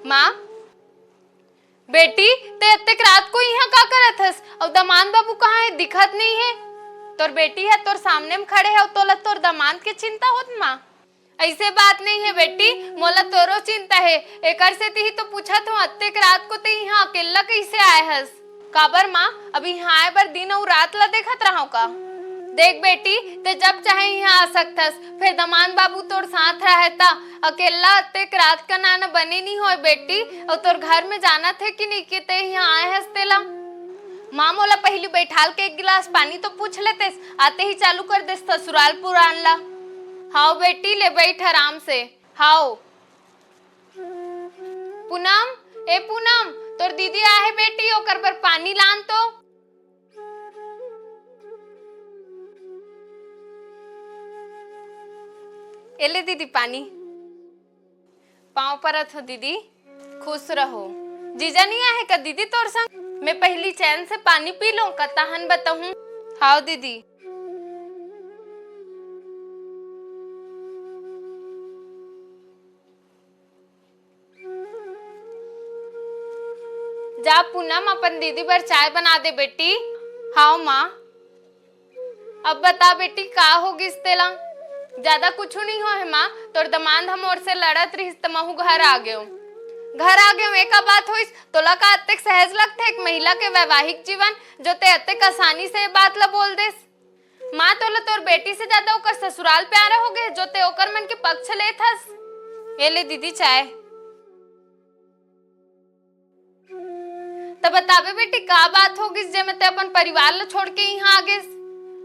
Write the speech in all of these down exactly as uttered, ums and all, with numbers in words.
माँ, बेटी, ते अतेक रात को इहाँ का करत हस? अउ दमांद बाबू कहाँ हे? दिखत नइ हे। तोर बेटी ह तोर सामने म खड़े हे, अउ तोला तोर दमांद के चिंता होत, माँ? अइसे बात नइ हे बेटी, मोला तोरो चिंता हे। एकर सेती ही तो पूछत हूँ, अतेक रात को ते इहाँ अकेल्ला कइसे आए हस? काबर माँ, अब इहाँ आए बर दिन अउ रात ला देखत रहव का? देख बेटी, ते जब चाहे इहाँ आ सकथस, फेर दमांद बाबू तोर साथ रहय त। अकेल्ला अतेक रात कन आना बने नइ होय बेटी, अउ तोर घर में जानत हे कि नइ कि ते इहाँ आए हस तेला? माँ, मोला पहिली बैठाल के एक गिलास पानी तो पूछ लेतेस, आते ही चालू कर देस ससुराल पुराण ला। हाव बेटी, ले बैठ आराम से। हाव। पूनम, ए पूनम, तोर दीदी आहे बेटी, ओकर बर पानी लान तो। ए ले दीदी पानी। पाँव परत हो दीदी, खुश रहो। जीजा नइ आहे का दीदी तोर संग? मैं पहिली चैन से पानी पी लूं का, तहन बताहूं। हाव दीदी। जा पूनम, अपन दीदी बर चाय बना दे बेटी। हाव माँ। अब बता बेटी, का हो गिस तेला? ज्यादा कुछु नइ होय हे माँ, तोर दमांद ह मोर से लड़त रिहिस त महू घर आ गेव। घर आ गेव, एका बात होइस? तोला का अतेक सहज लगथे एक महिला के वैवाहिक जीवन, जो ते अतेक आसानी से ये बात ला बोल देस? माँ, तोला तोर बेटी से ज्यादा ओकर ससुराल प्यारा हो गे, जो ते ओकर मन के पक्ष लेत हस। ये ले दीदी चाय। त बताबे बेटी, का बात हो गिस, जेमे ते अपन परिवार ल छोड़ के इहाँ आ गेस?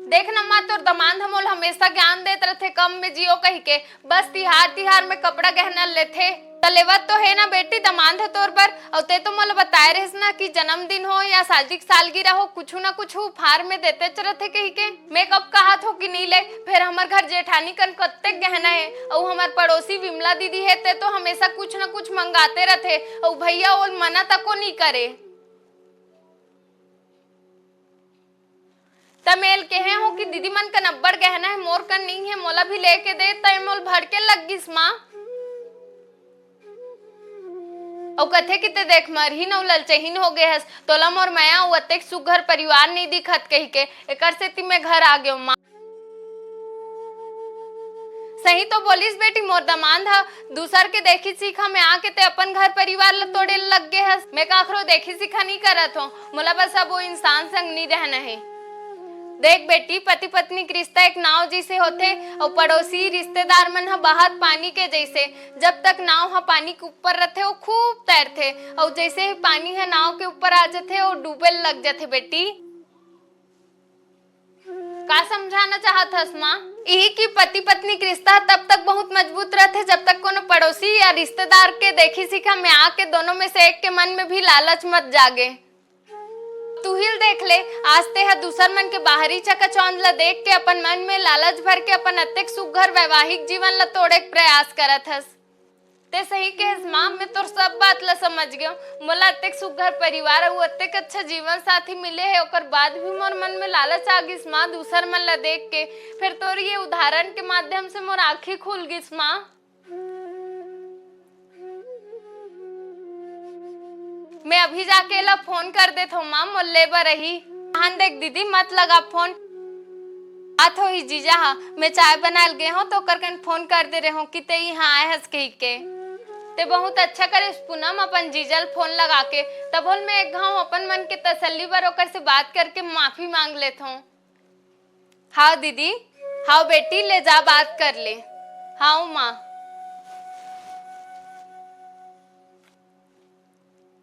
देख न माँ, तोर दमांद ह मोला हमेशा ज्ञान देत रथे, कम में जियो कहिके, बस तिहार तिहार में कपड़ा गहना लेथे। त लेवत तो हे ना बेटी दमांद ह तोर बर, अउ ते तो मोला बताए रहिस ना कि जन्मदिन हो या शादी के सालगिरह हो, कुछु ना कुछु उपहार में देतेच रथे कहिके। मैं कब कहत हो कि नी ले, फेर हमर घर जेठानी कन कत्तेक गहना हे, अउ हमर पड़ोसी विमला दीदी हे, ते तो हमेशा कुछ न कुछ मंगाते रथे, अउ भैया ओल मना तको नी करे। त मेल केहे हो कि दीदी मन कन अब्बड़ गहना हे, मोर कन नी हे, मोला भी लेके दे, तय मोल भड़के लग गिस माँ। अउ कथे कि ते देख मरहिन अउ ललचहिन हो गे हस, तोला मोर मया अउ अतेक सुघर परिवार नइ दिखत कहिके, एकर सेती मैं घर आ गेव माँ। सही तो बोलिस बेटी, मोर दमांद ह दूसर के देखी सीखा में आके ते अपन घर परिवार ल तोड़े लग गे हस। मैं काखरो देखी सीखा नइ करत हो, मोला बस अब वो इंसान संग नइ रहना हे। देख बेटी, पति पत्नी के रिश्ता एक नाव जैसे होथे, अउ पड़ोसी रिश्तेदार मन ह बहत पानी के जैसे। जब तक नाव ह पानी के ऊपर रथे, वो खूब तैरथे, अउ जैसे ही पानी ह नाव के ऊपर आ जथे, वो डूबे लग जथे बेटी। का समझाना चाहत हस माँ? इही कि पति पत्नी के रिश्ता तब तक बहुत मजबूत रहथे, जब तक कोनो पड़ोसी या रिश्तेदार के देखी सीखा में आके दोनों में से एक के मन में भी लालच मत जागे। तुहिल देख ले, आज ते ह दूसर मन के बाहरी चकाचौंध ल देख के अपन मन में लालच भर के अपन अतेक सुघर वैवाहिक जीवन ल तोड़े के प्रयास करत हस। ते सही कहेस माँ, मैं तोर सब बात ल समझ गेव। मोला अतेक सुघर परिवार अउ अतेक अच्छा जीवन साथी मिले हे, ओकर बाद भी मोर मन में लालच आ गिस माँ, दूसर मन ल देख के। फेर तोर ये उदाहरण के माध्यम से मोर आँखी खुल गिस माँ। मैं अभी जाके एला फोन कर देथव माँ, मोर ले बर आही। हान देख दीदी, मत लगा फोन। बात होही जीजा हा, मैं चाय बनाए ल गे हव त ओकर कन फोन कर दे रहे हव कि ते इहाँ आए हस कहिके। ते बहुत अच्छा करेस पूनम, अपन जीजा ल फोन लगा के। तभो ल मैं एक घाव अपन मन के तसल्ली बर ओकर से बात करके माफी मांग लेथव। हाव दीदी, हाव बेटी, ले जा बात कर ले। हाव माँ।